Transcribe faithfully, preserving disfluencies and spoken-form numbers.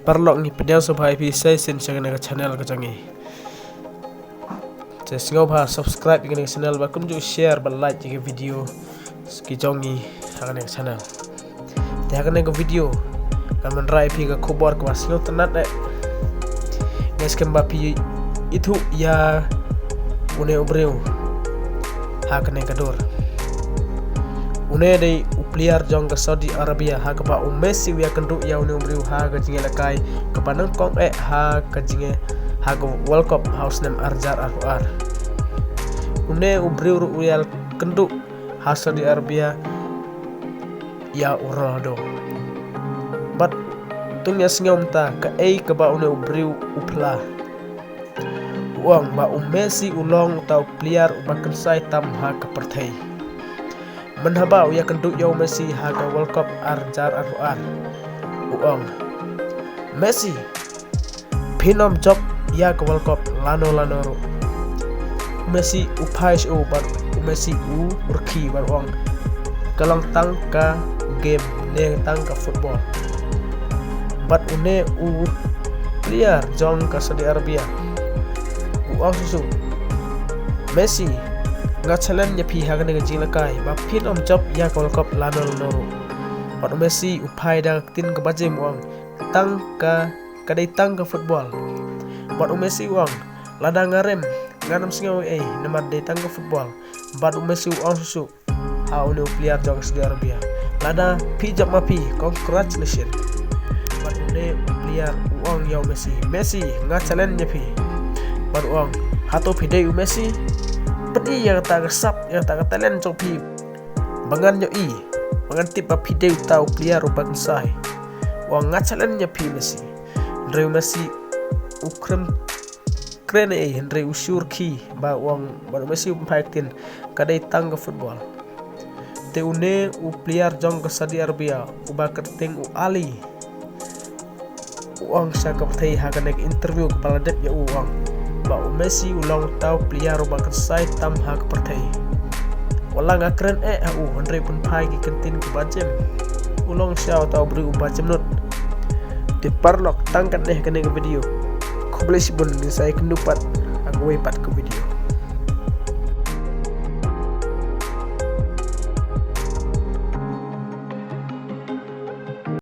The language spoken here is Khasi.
Paralok, ngi pdiang sngewbha ïa phi sa shisien sha kane ka channel ka jong ngi. Te sngewbha subscribe ïa kane ka channel bad kumjuh share bad like ïa ka video ki jong ngi ha kane ka channel. Te ha kane ka video ngan wanrah ïa phi ka khubor kaba sngewtynnat eh. Ngi skhem ba phi ithuh ïa une u briew ha kane ka dur. Une dei u player jong ka Saudi Arabia ha kaba u Messi u ïakynduh ïa une u briew ha ka jingïalehkai kaba nyngkong eh ha ka jingïa ha ka World Cup ha u snem ar hajar arphew ar. Une u briew ruh u ïakynduh ha Saudi Arabia ïa u Ronaldo. Bad to ngin ïa sngew mynta kaei kaba une u briew u phla. U ong ba u Messi u long uta u player uba kynsai tam ha ka pyrthei. Mynhaba u ïakynduh ïa u Messi ha ka World Cup ar hajar arphew ar, u ong, Messi, phin ym jop ïa ka World Cup lano lano ruh. U Messi u phai sha u bad u Messi u rkhie bad u ong, ka long tang ka game ne tang ka football. Bad une u player jong ka Saudi Arabia u ong shuh shuh, Messi, nga challenge ïa phi ha kane ka jingïalehkai ba phin ym jop ïa ka World Cup lano lano ruh. Bad u Messi u phai da ka ktien kaba jim u ong, tang ka, ka dei tang ka football. Bad u Messi u ong, lada nga rem ngan ym sngew ei ei namar dei tang ka football. Bad u Messi u ong shuh shuh ha une u player jong ka Saudi Arabia, lada phi jop ma phi, congratulations. Bad une u player u ong ïa u Messi, Messi, nga challenge ïa phi. Bad u ong, hato phi dei u Messi? Pyni ïa kata ka sap, ïa kata ka talent jong phi ba ngan ïohi, ba ngan tip ba phi dei uta u player uba kynsai. U ong, nga challenge ïa phi Messi. Hynrei u Messi u kren kren ei ei, hynrei u shu rkhie ba u ong, bad u Messi u phai ktien, ka dei tang ka football. Te une u player jong ka Saudi Arabia uba kyrteng u Ali u ong sha ka pyrthei ha kane ka interview kaba la dep ïa u, u ong ba u Messi u long uta u player uba kynsai tam ha ka pyrthei. Wat la nga kren eh ha u, hynrei pynphai ki kyntien kiba jim. U long shisha uta u briew uba jemnud. Te paralok, tang katne ha kane ka video. Khublei shibun, ngin sa ïakynduh pat ha kawei pat ka video.